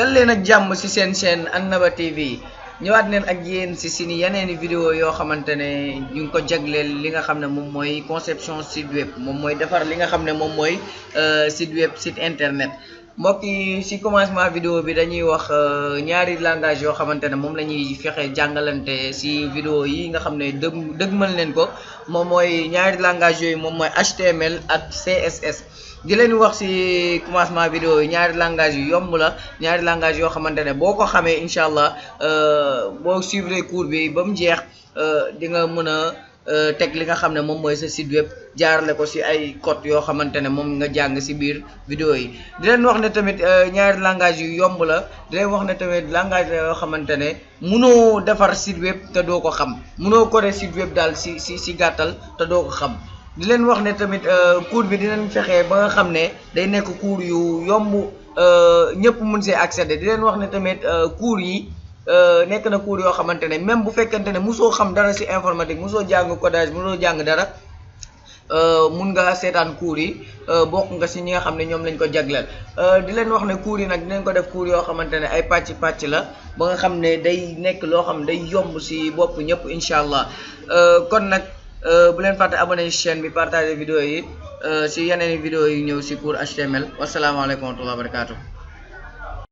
dal leen ak jàmm ci seen chaîne Annaba TV ñëwaat neen ak yéen ci suñu yeneeni vidéo yoo xamante ne ñu ngi ko jagleel li nga xam ne moom mooy conception site web moom mooy defar li nga xam ne moom mooy site web site internet. mbokk yi ci commencement vidéo bi dañuy wax ñaari langage yoo xamante ne moom la ñuy fexe jàngalante ci vidéo yi nga xam ne dëgmal leen ko moom mooy ñaari langage yooyu moom mooy HTML ak CSS. di leen wax ci commencement vidéo yi ñaari langage yu yomb la ñaari langage yoo xamante ne boo ko xamee incha allah boo suivre cours bi ba mu jeex di nga mën a teg li nga xam ne moom mooy sa site web jaarale ko ci ay code yoo xamante ne moom nga jàng ci biir vidéo yi. di leen wax ne tamit ñaari langage yu yomb la di leen wax ne tamit langage la yoo xamante ne mënoo defar site web te doo ko xam mënoo coder site web daal ci gàttal te doo ko xam. di leen wax ne tamit cours bi dinañ fexe ba nga xam ne day nekk cours yu yomb ñëpp mun see accéder. di leen wax ne tamit cours yi nekk na cours yoo xamante ne même bu fekkente ne mosoo xam dara ci informatique mosoo jàng codage mosoo jàng dara mun nga seetaan cours yi bokk nga ci ñi nga xam ne ñoom lañ ko jagleel. di leen wax ne cours yi nag dinañ ko def cours yoo xamante ne ay pàcc la ba nga xam ne day nekk loo xam ne day yomb ci bopp ñëpp incha allah kon nag. bu leen fàtte abonné ci chaîne bi partager vidéo yi ci yeneen vidéo yi ñëw ci cours HTML wasalaamaaleykum wa rahmatulah wa barakaatu.